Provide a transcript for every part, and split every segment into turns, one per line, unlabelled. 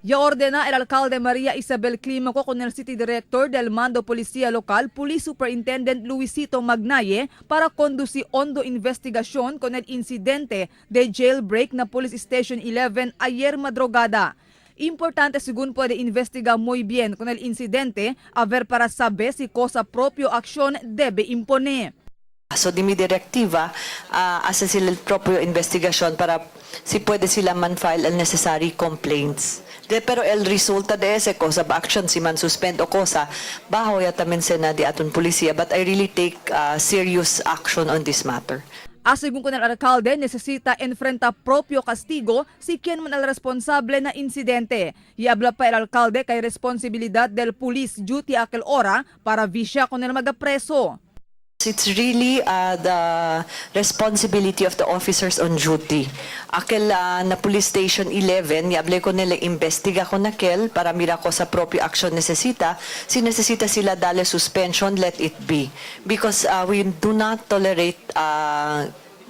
Ya ordena el alcalde María Isabel Clímaco con el city director del Mando Policía Local, Police Superintendent Luisito Magnaye, para conducir hondo investigación con el incidente de jailbreak na Police Station 11 ayer madrugada. Importante, según puede investigar muy bien con el incidente, a ver para saber si cosa propio acción debe imponer.
So di mi directiva, hace sila el propio investigación para si puede sila man file el necessary complaints. Pero el resulta de ese cosa, ba action si man suspend o cosa, baho ya tamen sena di aton polisiya, but I really take serious action on this matter.
A según con el alcalde, necesita enfrenta propio castigo si quien man el responsable na incidente. Y habla pa el alcalde kay responsibilidad del police duty aquel hora para visya con el magapreso.
It's really the responsibility of the officers on duty. Aquel na Police Station 11, yable ko nila investiga ko nakel para mira ko sa propio action necesita. Si necesita sila dale suspension, let it be. Because we do not tolerate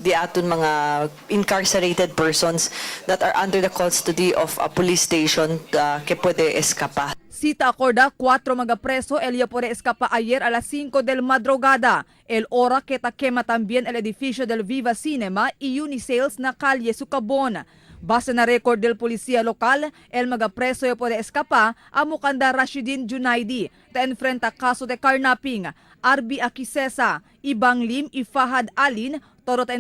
the aton mga incarcerated persons that are under the custody of a police station que puede escapar.
Cita acorda, cuatro mga preso el ya por escapa ayer a las 5 del madrugada. El hora que ta quema también el edificio del Viva Cinema y Unisales na calle Sucabon. Base na record del policía local, el mga preso ya puede escapa a Mukanda Rashidin Junaidi, ta enfrenta caso de carnapping. Arbi Akisesa, Ibang Lim y Fahad Alin, toro ta